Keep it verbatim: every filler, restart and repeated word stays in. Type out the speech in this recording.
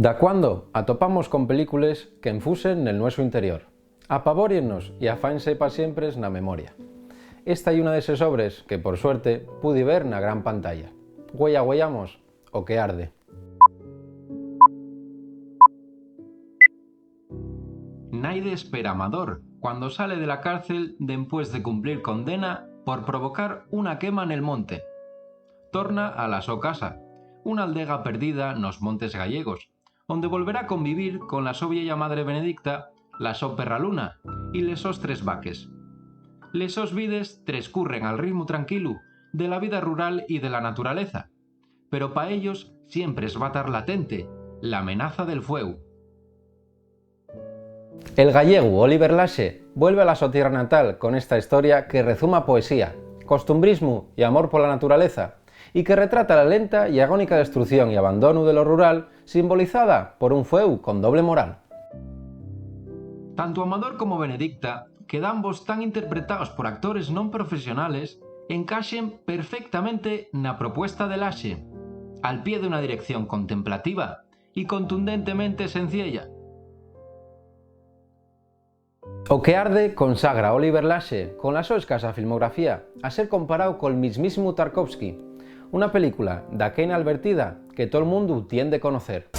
Dacuando atopamos con películes qu'enfusen nel nuesu interior, apavóriennos y afáense pa siempres na memoria. Esta ye una d'eses obres que, por suerte, pudi ver na gran pantalla. Güeya, güeyamos, O que arde. Naide espera a Amador cuando sale de la cárcel dempués de cumplir condena por provocar una quema nel monte. Torna a la so casa, una aldega perdida nos montes gallegos, onde volverá convivir con la so vieya madre Benedicta, la so perra Luna y les sos tres vaques. Les sos vides trescurren al ritmu tranquilu de la vida rural y de la naturaleza, pero pa ellos siempre va tar latente la amenaza del fueu. El gallegu Oliver Laxe vuelve a la so tierra natal con esta historia que rezuma poesía, costumbrismu y amor pola naturaleza, y que retrata la lenta y agónica destrucción y abandonu de lo rural, simbolizada por un fueu con doble moral. Tanto Amador como Benedicta, que dambos tán interpretaos por actores non profesionales, encaxen perfectamente na propuesta de Laxe, al pie d'una dirección contemplativa y contundentemente senciella. O que arde consagra a Oliver Laxe con la so escasa filmografía a ser comparao col mismísimu Tarkovsky, una película daqué inalvertida que tol mundu tien de conocer.